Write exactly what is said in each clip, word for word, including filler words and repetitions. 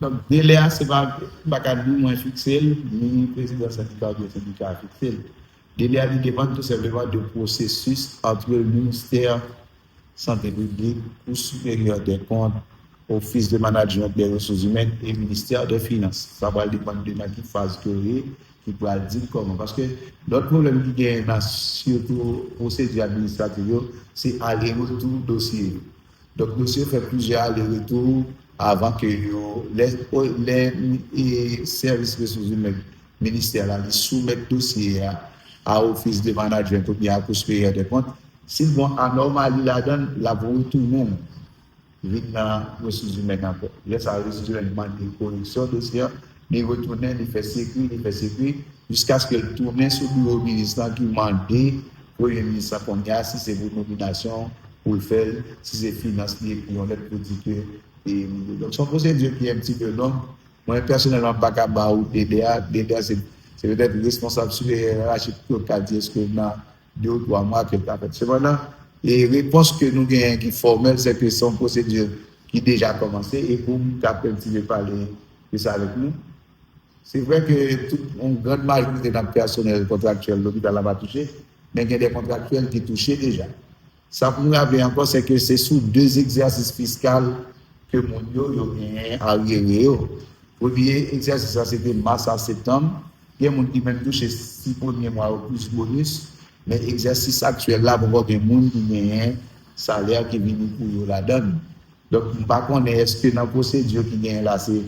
Donk, delè a, se pa, m pa ka ni mwen fikse l, ni prezidan sendika oubyen sendika a fikse l. Delè a, li depann tou senpleman de pwosesis ant ministè sante piblik, Kou Siperyè dè Kont, Office de Management des Ressources Humaines e Ministè dè Finans. Sa pral depann de nan ki faz ke w ye, ki pral di kòman. Paske lòt pwoblèm ki genyen nan sitou pwosedi administratif yo, se ale retou dosye yo. Donk, dosye yo fè plizyè ale retou avan ke yo, lè, lè e, sèvis resous imèn ministè la, li soumèt dosye a a Office de Management oubyen a Kou Siperyè dè Kont. Si l gen anòmali ladan l, l ap retounen vin nan resous imèn ankò. Lè sa a, resous imèn mande koreksyon dosye a, li retounen, li fè sekri, li fè sekri, jiskaske l tounen sou biwo minis lan ki mande premye minis lan kounye a, si se pou nominasyon pou l fè l, si se finans, li ekri yon lèt pou di ke e, donk, se yon pwosedi ki un petit peu long. Mwen, pèsonèlman, m pa ka ba ou delè a. Delè a, se, se petèt responsab siperyè yerachi ki ka di èske nan de ou twa mwa ke l ka fèt. Sepandan, e repons ke nou genyen ki fòmèl, se ke se yon pwosedi ki deja kòmanse e pou m ka pèmèt pale de sa avèk nou. Se vre ke tout, yon gran majorite nan pèsonèl kontraktyèl lopital la pa touche, men gen de kontraktyèl ki touche deja. Sa pou m raple ankò, se ke se sou de egzèsis fiskal ke moun yo, yo genyen aryere yo. Premye egzèsis la, se te mas a septanm. Gen moun ki menm touche sis premye mwa yo plis bonis, men egzèsis aktyèl la, poko gen moun ki genyen salè ki vini pou yo ladan l. Donk, m pa konnen èske nan pwosedi ki genyen la, se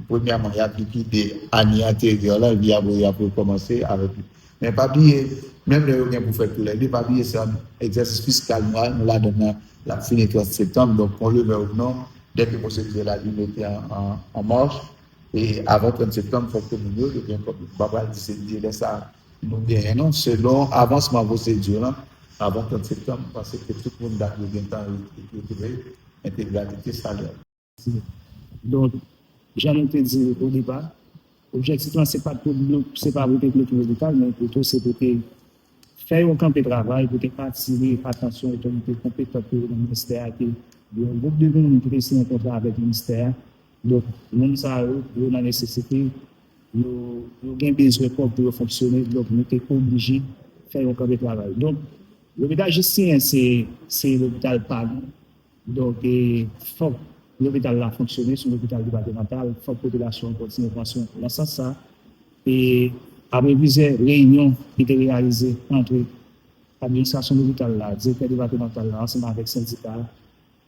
premyèman, y ap likide ane anteryè la, epi apre, y ap rekòmanse avèk li. Men pa bliye, menm lè yo gen pou fè tou lè de, pa bliye se yon egzèsis fiskal nou, nou ladan l, l ap fini trant septanm. Donk, qu'on le veuille ou non, dèke pwosedi la li mete an, an, an mach, e avan trant septanm, fòk ke moun yo, yo gen kòb yo. M pa pral di se delè sa nou genyen, non. Selon avansman pwosedi lan, avan trant septanm, m panse ke tout moun dap yo gentan retire entegralite salè. Donk, jan nou te di o depa, objektif lan se pa pou blo-, se pa pou te bloke lopital, men pito se pou te fè yon kanpe travay, pou te atire atansyon otorite konpetan yo nan ministè a ke yon gwoup de moun ki te siyen kontra avèk ministè a. Donk, moun sa yo, yo nan nesesite, yo, yo gen bezwen kòb pou yo fonksyone, donk nou te oblije fè yon kanpe travay. Donk, lopital Jistinyen se, se lopital pa nou. Donk, e, fòk lopital la fonksyone, se yon lopital depatemantal, fòk popilasyon an kontinye pran swen nan sans sa. E apre plizyè reyinyon ki te reyalize ant administrasyon lopital la, direktè depatemantal la, ansanm avèk sendika,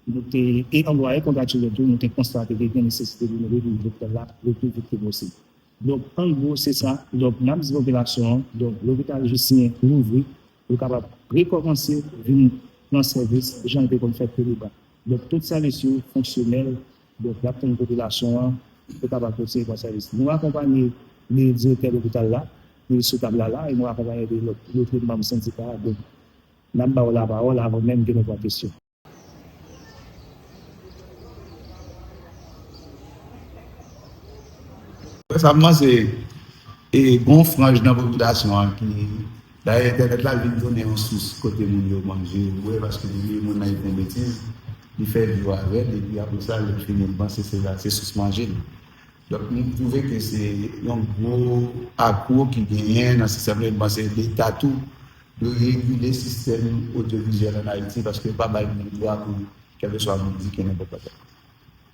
nou te, e anplwaye kontraktyèl yo tou, nou te konstate ke gen nesesite pou nou revini lopital la le pli vit ke posib. Donk, an gwo, se sa. Donk, n ap di popilasyon an, donk, lopital Jistinyen louvri, yo kapab rekòmanse vin pran sèvis jan l te konn fèt pi devan. Donk, tout sèvis yo fonksyonèl, donk, n ap tann popilasyon an pou kapab kontinye pran sèvis. Nou akonpanye le direktè lopital la, li sou tab la la, e nou akonpanye de lòt, lòt manm sendika a. Donk, n ap ba w lapawòl avan menm ke nou pran kesyon. Sa m panse, e, gon franj nan popilasyon an ki, dayè, entènèt la vin tounen yon sous kote moun yo manje, yo bwè, paske nou vle moun nan, li fè yon betiz, li fè vyo avè l, epi apre sa, lè l fini, l panse se la, se sous manje l. Donk, nou twouve ke se yon gwo akwo ki genyen nan sistèm la, m panse Leta tou dwe regile sistèm odyovizyèl ann Ayiti, paske yo pa bay moun dwa pou kèlkeswa moun di ke nenpòt bagay.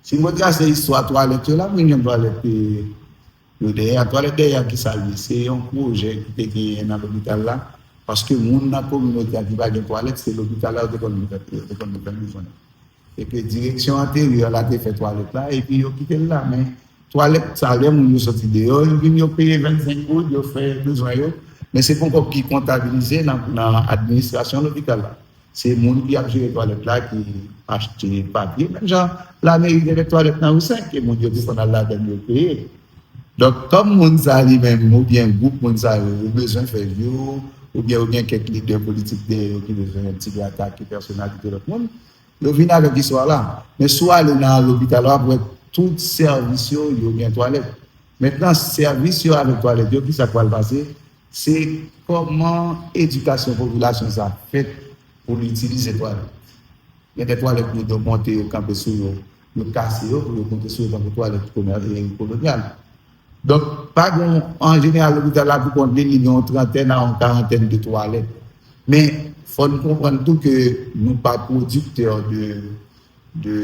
Si m retrase istwa twalèt yo la, mwen gen twalèt, e, yo dèyè a. Twalèt dèyè a, ki sa l ye? Se yon pwojè ki te genyen nan lopital la, paske moun nan kominote a ki pa gen twalèt, se lopital la yo te konn, yo te konn fè bezwen. E ke direksyon anteryè la te fè twalèt la, epi yo kite l la. Men twalèt sa, lè moun yo soti deyò, yo vin, yo peye vennsenk goud, yo fè bezwen yo. Men se pa yon kòb ki kontabilize nan, nan administrasyon lopital la. Se moun ki ap jere twalèt la ki achte papye. Menm jan lameri te fè twalèt nan ri senk, e moun yo desann al ladan l, yo peye. Donk, kòm moun sa li menm, oubyen gwoup moun sa yo, yo bezwen fè vyo, oubyen yo gen kèk lidè politik dèyè yo ki bezwen yon ti gratake pèsonalite lòt moun, yo vin avèk istwa la. Men si w ale nan lopital, w ap wè tout sèvis yo, yo gen twalèt. Mentnan, sèvis yo avèk twalèt yo, ki sa k pral pase? Se kòman edikasyon popilasyon sa fèt pou l itilize twalèt. Gen de twalèt moun yo monte, yo kanpe sou yo. yo kase yo pou yo konte sou yo tankou twalèt komè- e kolonyal. Donk, pa gen, an jeneral, lopital la pou kont li, li gen yon trantèn a yon karantèn de twalèt. Men, fò n konprann tou ke nou pa pwodiktè de, de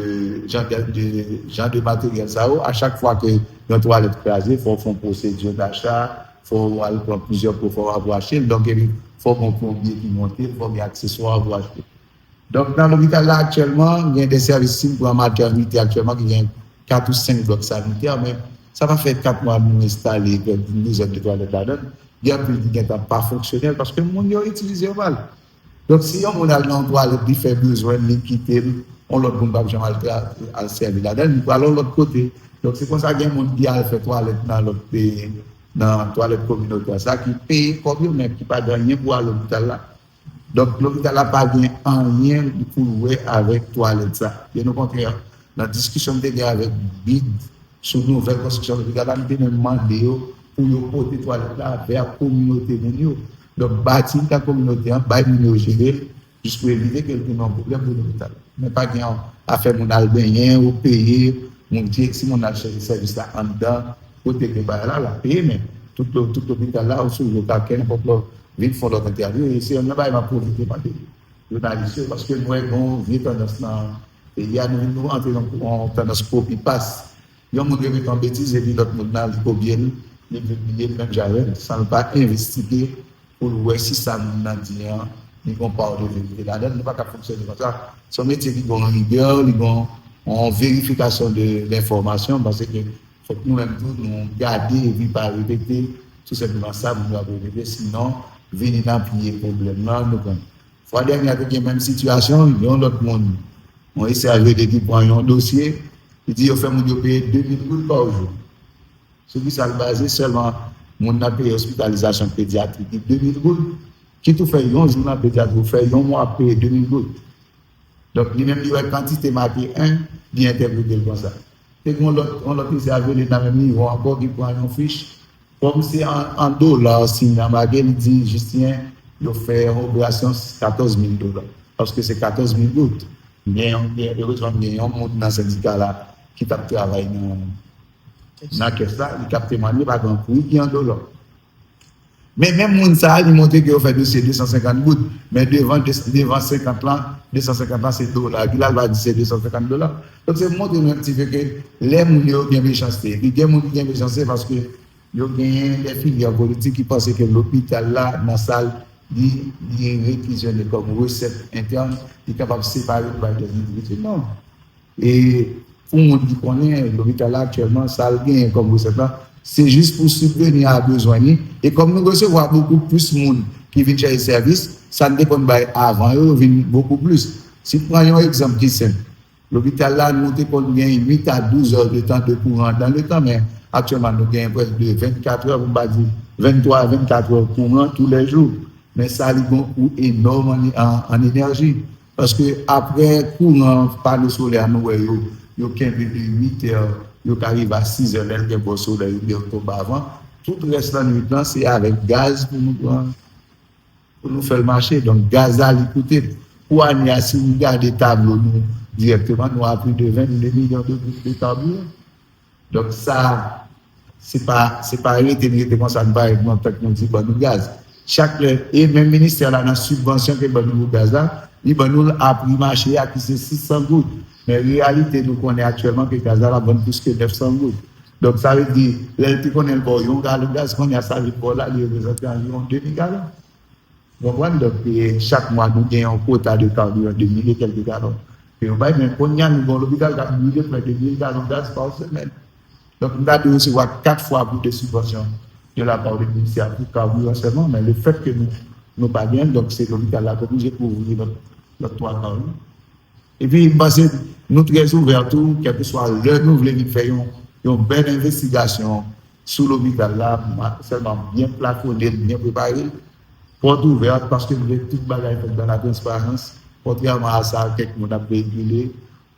jan de, de jan de materyèl sa yo. A chak fwa ke yon twalèt kraze, fò w fè yon pwosedi dacha, fò w al pran plizyè po, fò w al achte l. Donk, epi, fò w gen yon plonbye ki monte l, fò w gen akseswa pou achte l. Donk, nan lopital la, aktyèlman, gen de sèvis, si n pran matènite aktyèlman, ki gen kat ou senk blòk sanitè, men sa pa fè kat mwa nou enstale, gen douzèn de twalèt ladan l. Gen anpil ki gentan pa fonksyonèl, paske moun yo itilize yo mal. Donk, si yon moun al nan yon twalèt, li fè bezwen, li kite l, yon lòt moun p ap janm al tra- al sèvi ladan l, li pral yon lòt kote. Donk, se konsa gen moun ki al fè twalèt nan lòt peyi, nan twalèt kominotè sa, ki peye kòb yo, men ki pa gen anyen pou al lopital la. Donk, lopital la pa gen anyen pou l wè avèk twalèt sa. Byen okontrè, nan diskisyon m te gen avèk bid sou nouvèl konstriksyon lopital la, m te menm mande yo pou yo pote twalèt la vè kominote moun yo. Donk, bati l nan kominote an, bay moun yo jere l, jis pou evite ke l tounen yon pwoblèm pou lopital la. Men pa gen afè moun al benyen ou peye, moun di si moun al chèche sèvis la anndan, kote gen bagay la, l ap peye, men tout, tout lopital la, ou sou yo ka kenpòt lè vin fè yon lòt entèvyou, e se youn nan bagay m ap pwofite mande jounalis yo, paske m wè gen yon vye tandans nan peyi a, nou vin nou antre nan yon tandans copy-paste. Yon moun repete yon betiz, epi lòt moun nan, li kopye l, li pibliye l menm jan avè l, san l pa envestige pou l wè si sa moun nan di an, li gen yon pa de verite ladan l. Nou pa ka fonksyone konsa. Se yon metye ki gen yon rigè, li gen yon verifikasyon de lenfòmasyon, paske fòk nou menm tou, nou gade epi pa repete tou senpleman sa moun yo ap repete, sinon vini nan piye pwoblèm nan, nou konn. Fwa dènye a te gen menm sitiyasyon, yon lòt moun, yon S R V D ki pran yon dosye, li di yo fè moun yo peye de mil goud pa jou. Sou ki sa l baze? Sèlman moun nan peye ospitalizasyon pedyatrik li de mil goud, kit ou fè yon jou nan pedyatrik, ou fè yon mwa ap peye de mil goud. Donk, li menm li wè kantite make en, li entèprete l konsa. Te gen yon lòt, yon lòt mesye a rele nan menm nivo ankò ki pran yon fich. Kòm se an, an dola siy nan make, li di, Jisyen, yo fè yon operasyon katòz mil dola. Paske se katòz mil goud. Gen yon, gen, erezman, gen yon moun nan sendika la ki t ap travay nan, nan kès la, li t ap temanye pa gen pri ki an dola. Men menm moun sa a, li montre ke yo fè dosye de san senkant goud, men devan, devan senkant lan, de san senkant lan se dola. Epi la, l va di se de san senkant dola. Donk, se montre nou yon ti pe ke lè moun yo gen mechanste. Epi gen moun ki gen mechanste paske yo genyen de filyè politik ki panse ke lopital la, nan sa l, li, li rekizyone kòm resèt entèn, li kapab separe l bay dèz endividi. Non. E pou moun ki konnen, lopital la aktyèlman, sa l genyen kòm resèt la, se jis pou sibveni a bezwen li. E kòm nou resevwa bokou plis moun ki vin chèche sèvis, sa n te konn bay avan yo vin bokou plis. Si n pran yon egzanp ki senp, lopital la, nou te konn gen uit a douz è de tan de kouran dan le tan, men aktyèlman, nou gen prèske vennkat è, pou m pa di venntwa a vennkat è kouran toulèjou. Men sa, li gen yon kou enòm an, an, an enèji. Paske apre kouran pano solè nou wè yo, yo kenbe de uit è, yo ka rive a sis è, lè l gen bon solèy oubyen yo tonbe avan. Tout rès lannwit lan, se avèk gaz pou nou pran, pou nou fè l mache. Donk, gaz la, li koute. Pou ane a, si nou gade tablo nou dirèkteman, nou a plis de vennde milyon de goud de kabiran. Donk, sa, se pa, se pa rete n rete konsa, n pa rete nan tèt nou di ban nou gaz. Chak lè, e menm ministè la, nan sibvansyon ke ban nou pou gaz la, li ban nou l a pri mache a ki se sis san goud. Men reyalite, nou konnen aktyèlman ke gaz la, l ap vann plis ke nèf san goud. Donk, sa vle di, lè l te konnen l ba w yon galon gaz, kounye a, sa vin ba w la, li reprezante anviwon de mil galon. Ou konprann? Donk, e, chak mwa, nou gen yon kota de kabiran de mil e kèlke galon. E nou bay, men kounye a, nou gen yon lopital k ap brile prè de mil galon gaz pa semèn. Donk, nou ta dwe resevwa kat fwa plis de sibvansyon de la part de ministè a pou kabiran sèlman, men le fèt ke nou, nou pa genyen l, donk se lopital la k oblije kouvri lòt, lòt twa kari. Epi, m panse nou trè ouvè tou, kèlkeswa lè nou vle vin fè yon, yon bèl envestigasyon sou lopital la, ma-, sèlman byen plafone l, byen prepare l. Pòt ouvè, paske nou vle tout bagay fèt dan la transparans, kontrèman a sa kèk moun ap veyikile,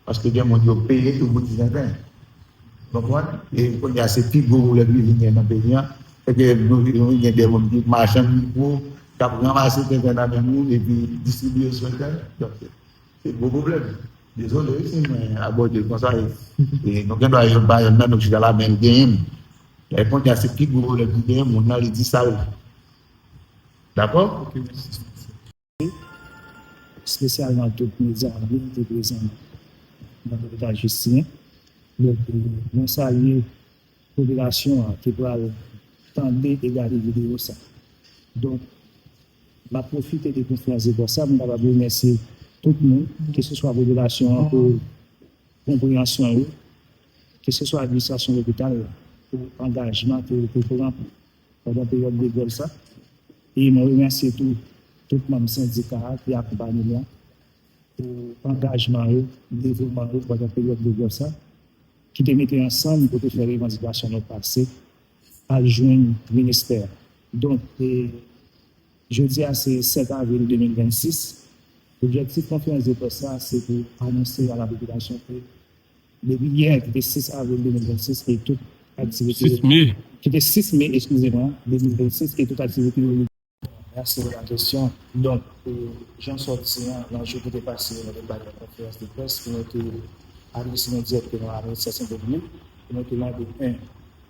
paske gen moun yo peye tou pou ti tenten. Konprann? E kounye a, se pi gwo pwoblèm ki vin gen nan peyi a, se ke nou, nou gen de moun ki machann mikwo, k ap ranmase tenten nan men moun epi distribiye sou entènèt. Donk, se gwo pwoblèm. Dezole wi si mwen abòde l konsa. E, e nou gen dwa youn pa youn nan nou chita la, men l genyen m. E kounye a se pi gwo pwoblèm ki genyen moun nan, li di sa l vle. Dakò? Ok, mèsi. Espesyalman tout medya ki te prezan nan lopital Jistin. Donk, mwen salye popilasyon an ki pral tande e gade videyo sa. Donk, m ap pwofite de konferans de près sa pou m kapab remèsye tout moun, keseswa popilasyon an pou konpreyansyon yo, keseswa administrasyon lopital la pou angajman ke yo te pran pandan peryòd de grèv sa. E mwen remèsye tou tout manm sendika a ki akonpanye mwen pou angajman yo, devouman yo pandan peryòd de grèv sa, ki te mete ansanm pou te fè revandikasyon nou pase al jwenn ministè a. Donk, e, jodi a se sèt avril de mil vennsis. Objektif konferans de près sa se pou anonse a la popilasyon ke depi yè, ki te sis avril de mil vennsis, ke tout aktivite yo, sis me, ki te sis me, eskize mwen, de mil vennsis, ke tout aktivite yo. Mèsi pou la kesyon. Donk, e, jan sòti an, nan jou ki te pase, nou te bay yon konferans de près pou nou te adrese nou dirèkteman a Ministè Sante Piblik, pou nou te mande, en,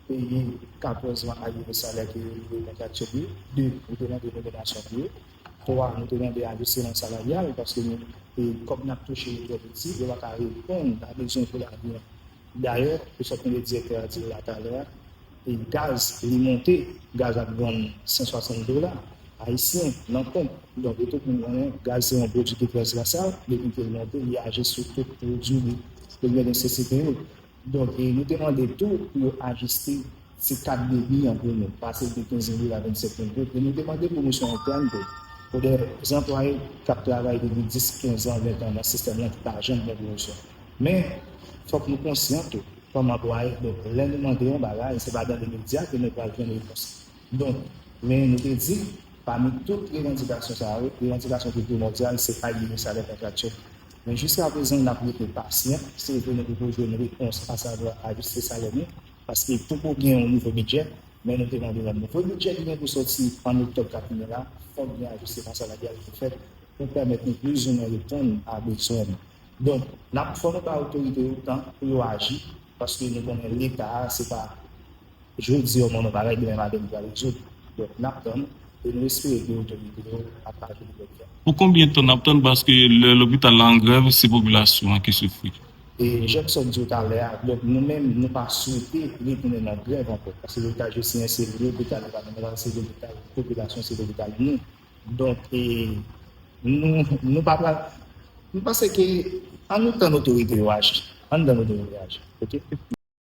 peye katòz mwa aryere salè ke yo dwe kontraktyèl yo, de, nou te mande nominasyon pou yo, twa, nou te mande ajisteman salaryal, paske nou, e, kòb n ap touche yo twò piti, yo pa ka reponn a bezwen pou lavi an. Dayè, pou sòt nou direktè a di la talè a, e gaz, li monte, gaz ap vann san swasann dola ayisyen nan ponp. Donk, e tout moun konnen, gaz se yon pwodui ki trè esans, depi ke l monte, li aji sou tout pwodui de premyè nesesite yo. Donk, e nou te mande tou pou yo ajiste ti kat debi an pou nou, pase de kenz mil a vennsenk mil goud. E nou te mande pwomosyon entèn tou pou de zanplwaye k ap travay depi dis, kenz an, ven an nan sistèm nan ki pa janm gen pwomosyon. Men, fòk nou konsyan tou, kòm anplwaye, donk, lè nou mande yon bagay, se pa dan lemedya ke nou pral jwenn repons. Donk, men nou te di, pami tout revandikasyon sa yo, revandikasyon ki primòdyal, se aryere salè kontraktyèl. Men jiskaprezan, n ap rete pasyan, si nou vle nou poko jwenn repons, asavwa ajiste salè nou, paske poko gen yon nouvo bidjè, men nou te mande yon nouvo bidjè ki gen pou sòti an oktòb k ap vini la, fòk gen ajisteman salaryal pou fèt, pou pèmèt nou plizoumwen reponn a bezwen nou. Donk, n ap fò nou ba otorite yo tan pou yo aji, paske nou konnen Leta a, se pa jodi yo ban nou bagay, demen maten nou pral rezoud. Donk, n ap tann e nou espere ke otorite yo ap aji pou bèl fè. Pou konbyen tan n ap tann? Paske lè lopital la an grèv, se popilasyon an ki soufri. E jan m sot di w talè a, donk, nou menm, nou pa swete retounen nan grèv ankò. Paske lopital Jistin se lopital departemantal, se lopital popilasyon, se lopital nou. Donk, e nou, nou pa pral, nou panse ke ann nou tann otorite yo aji. Ann tann otorite yo aji. Oke?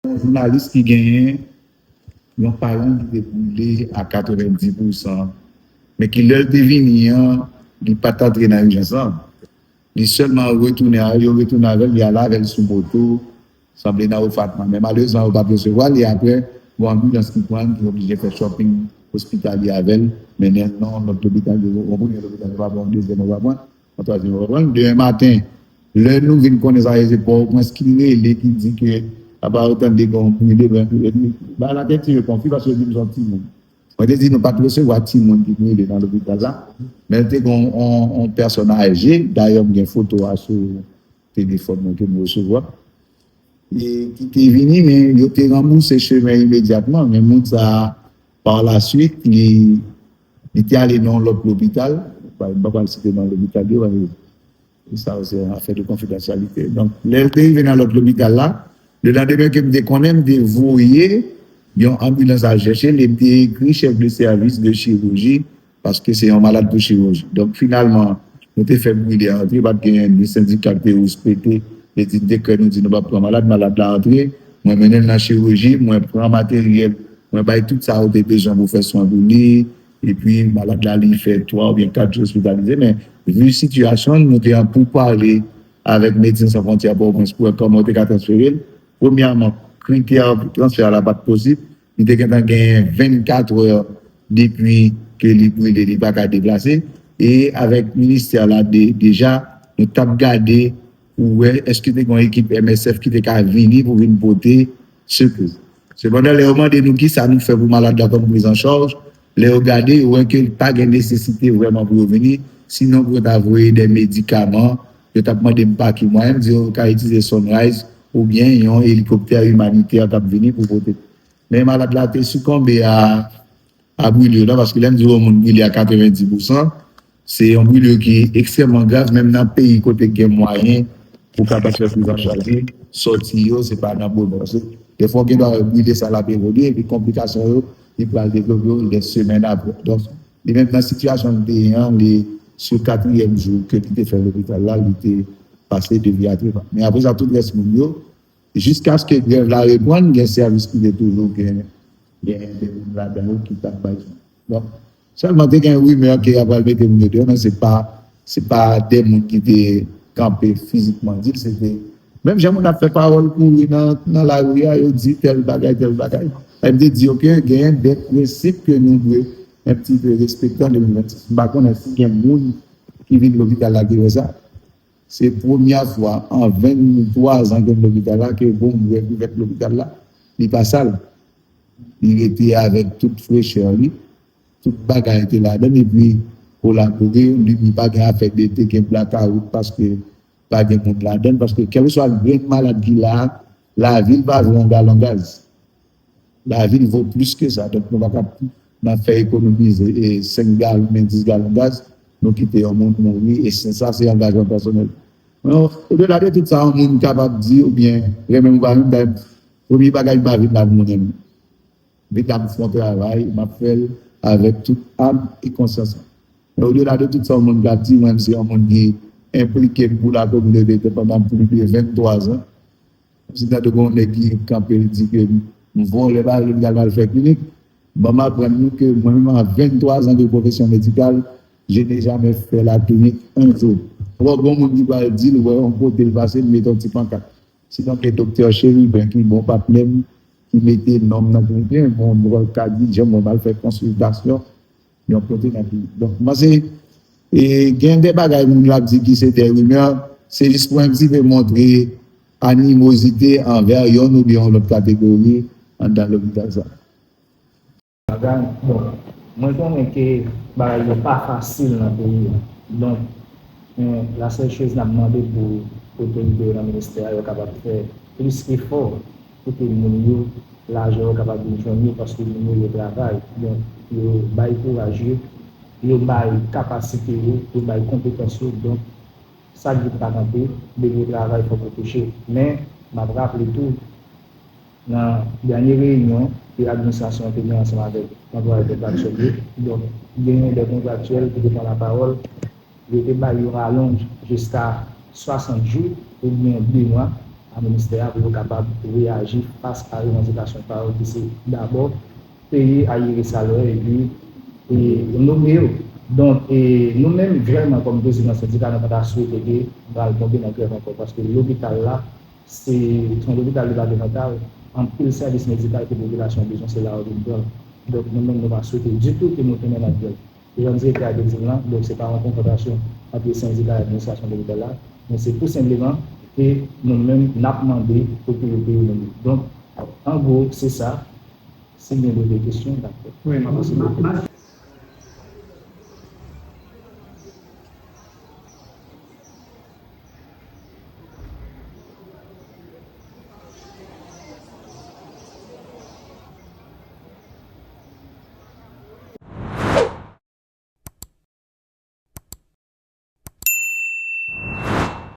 Yon jounalis ki genyen yon paran ki te brile a katrevenndis pousan, men ki lè l te vini an, li pa t antre nan ijans lan. Li sèlman retounen, yo retounen avè l, li ale avè l sou moto, sanble nan olfatman. Men malerezman, yo pa t resevwa l, e apre, gon anbilans ki pran l, ki oblije fè shopping ospitalye avè l, mennen l nan yon lòt lopital, yon premye lopital, yo pa pran, yon dezyèm, yo pa pran. An twazyèm, w konprann? Demen maten, lè nou vin konnen sa, se Pòtoprens ki rele, ki di ke apa yo tande gen yon brile, brile, brile. Bagay la te tire konfi paske yo di m se yon timoun. Mwen te di nou pa t resevwa timoun ki brile nan lopital la, men te gen yon, yon, yon pèsòn aje, dayè m gen foto a sou telefòn mwen ke m resevwa. E ki te vini, men yo te ranbouse chemen imedyatman. Men moun sa a, pa la swit, li, li te ale nan yon lòt lopital. M pa pral site non lopital yo, men e sa se yon afè de konfidansyalite. Donk, lè l te rive nan lòt lopital la, lelandemen ke m te konnen, m te voye yon anbilans al chèche l e m te ekri chèf de sèvis de chiriji paske se yon malad pou chiriji. Donk, finalman, nou te fè brile antre, pa t gen ni sendika ki te respete, te di, te krè nou di nou p ap pran malad, malad la antre, mwen mennen l nan chiriji, mwen pran materyèl, mwen bay tout sa yo te bezwen pou fè swen pou li, epi malad la li fè twa oubyen kat jou ospitalize, men vi sitiyasyon n, nou te an poupale avèk Medsen San Fwontyè Pòtoprens pou wè kòman yo te ka transfere l. Premyèman, kritè pou transfè a la pa t posib, li te gentan genyen vennkat è depi ke li brile, li pa ka deplase. E avèk ministè la de, deja, nou t ap gade pou wè èske te gen yon ekip M S F ki te ka vini pou vin pote sekou. Sepandan, lè yo mande nou kisa nou fè pou malad la kòm priz an chaj, lè yo gade, yo wè ke pa gen nesesite vrèman pou yo vini, sinon pou yo ta voye de medikaman, Yo t ap mande m pa ki mwayen, m di yo ka itilize Sunrise oubyen yon elikoptè imanitè k ap vini pou pote. Men malad la te sikonbe a, a brilyo la, paske lè m di yon moun brile a katrevenndis pousan, se yon brilyo ki ekstrèmman grav, menm nan peyi kote gen mwayen pou kapab fè priz an chaj li, sòti yo, se pa nan bonè. Paske defwa w gen dwa wè brilyo sa l ap evolye, epi konplikasyon yo, li pral devlope yo dè semèn apre. Donk, li menm nan sitiyasyon li te ye an, li sou katriyèm jou ke li te fè lopital la, li te pase de vi a trevan. Men apre sa, tout rès moun yo, jiskaske grèv la reprann, gen sèvis ki te toujou gen, gen de moun ladan yo ki t ap bay swen. Donk, sèlman te gen rimè ke y ap pral mete moun yo deyò, men se pa, se pa de moun ki te kanpe fizikman di l, se te menm jan moun ap fè pawòl kouri nan, nan lari a, yo di tèl bagay, tèl bagay. Sa m te di yo ke genyen de prensip ke nou dwe un petit peu respekte an de mil vennsis. M pa konnen si gen moun ki vin lopital la ki wè sa. Se premyè fwa an venntwa zan ke m lopital la ke gon grèv ki fèt lopital la, li pa sal. Li rete avèk tout frechè li, tout bagay te ladan l, epi kolabore, li, li pa gen afè de te gen blakawout paske pa gen moun ladan l, paske kèlkeswa grenn malad ki la a, lavi l pa vo yon galon gaz. Lavi l vo plis ke sa. Donk, nou pa ka nan fè ekonomize e senk galon, men dis galon gaz, nou kite yon moun mouri, e se, sa se angajman pèsonèl. Men, odela de tout sa, yon moun kapab di, oubyen, renmen m ou pa renmen m, premye bagay, m pa vin la pou m renmen. M vin la pou fè yon travay, m ap fè l avèk tout am e konsyans mwen. Men odela de tout sa, yon moun ka di, mwen, m se yon moun ki enplike m pou lakominote pandan plis de venntwa zan. Kòmsi tande gon nèg ki kanpe, li di ke m vòlè, pa vle m al, al fè klinik. Ban m aprann nou ke mwen menm, an venntwa zan de profesyon medikal, je n'ai jamais fait la clinique un jour. Twò gon moun ki pral di l, wè yon kote l pase, l mete yon ti pankat. Sinon, gen doktè Chérubin ki bon patnè m, ki mete non m nan klinik li, bon, m ka di, jan mwen m al fè konsiltasyon, yon kote nan peyi. Donk, m panse, e, gen de bagay moun yo ap di ki se de rimè, se jis pou un petit peu montre animozite anvè yonn oubyen yon lòt kategori anndan lopital sa. Bon, mwen konnen ke bagay yo pa fasil nan peyi a. Donk, men la sèl choz n ap mande pou otorite yo nan ministè a, yo kapab fè plis efò pou ke moun yo, lajan yo kapab vin jwenn yo, paske moun yo, yo travay. Donk, yo bay kouraj yo, yo bay kapasite yo, yo bay konpetans yo. Donk, sa k vin pa kanpe, depi w travay, fòk ou touche. Men, m ap raple tou, nan dènye reyinyon ke administrasyon an te gen ansanm avèk anplwaye kontraktyèl yo, donk, genyen de kontraktyèl ki te pran lapawòl, yo te bay yon ralonj jiska swasant jou oubyen de mwa a ministè a pou yo kapab reyaji fas a revandikasyon pa yo ki se dabò peye ayere salè epi, e, nome yo. Donk, e, nou menm vrèman kòm prezidan sendika, nou pa ta swete ke pral tonbe nan grèv ankò, paske lopital la, se, se yon lopital depatmantal, anpil sèvis medikal ke popilasyon bezwen, se la yo vin pran l. Donk, nou menm, nou pa swete ditou ke nou tounen nan grèv. E jan direktè a te di l lan, donk, se pa yon konfwontasyon ant sendika e administrasyon lopital la, men se tou senpleman ke nou menm, n ap mande pou ke yo peye nou. Donk, an gwo, se sa. Si gen dòt kesyon, dakò. Wi, m ap pase.